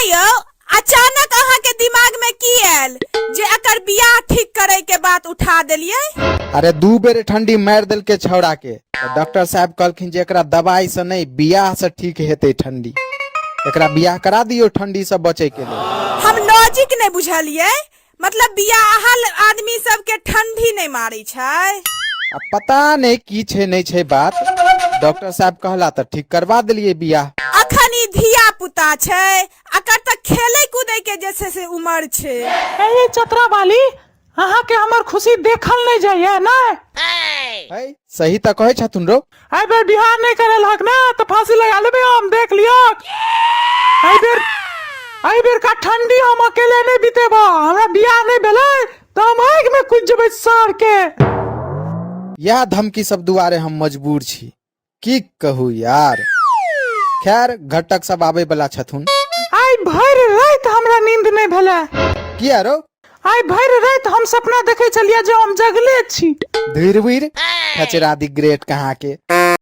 यौ, अचानक अहाँ के दिमाग में की आयल जे एकर बियाह ठीक करे के बात उठा देलियै? अरे 2 बेर ठंडी मारि देलकै छौड़ा के, तऽ डॉक्टर साहब कहलखिन जे एकरा दवाई से नहि बियाह से ठीक हेतै ठंडी, एकरा बियाह करा दियौ ठंडी से बचै के लेल। हम लॉजिक नहि बुझलियै, मतलब बियाहल आदमी सबके ठंडी नहि मारै छै? आ पता नहि की छै नहि छै बात, डॉक्टर साहब कहला तऽ ठीक करवा देलियै बियाह। अखन ई धिया पुता छै, अकर तऽ खेलै कूदै के जे छै से उमर छै। ए चतरा वाली, अहाँ के हमर खुशी देखल नहि जाइए ने? है, सही तऽ कहै छथुन रौ। एहि बेर बिहार नहि करेलक ने तऽ फांसी लगा लेबै हम, देख लियक। एहि बेर का ठंडी हम अकेले नहि बितेबा, हमरा बियाह नहि भेलै तऽ हम आगि में कूदि जेबै सार के। इएह धमकी सब दुआरे हम मजबूर छी, की कहू यार। खैर घटक सब आबै बला छथुन। आइ भरि राति हमरा नींद नहि भेलै। किया रौ? आइ भरि राति हम सपना देखै छलियै जे हम जगले छी। धुर बुरि खचरा दी ग्रेट कहाँ के।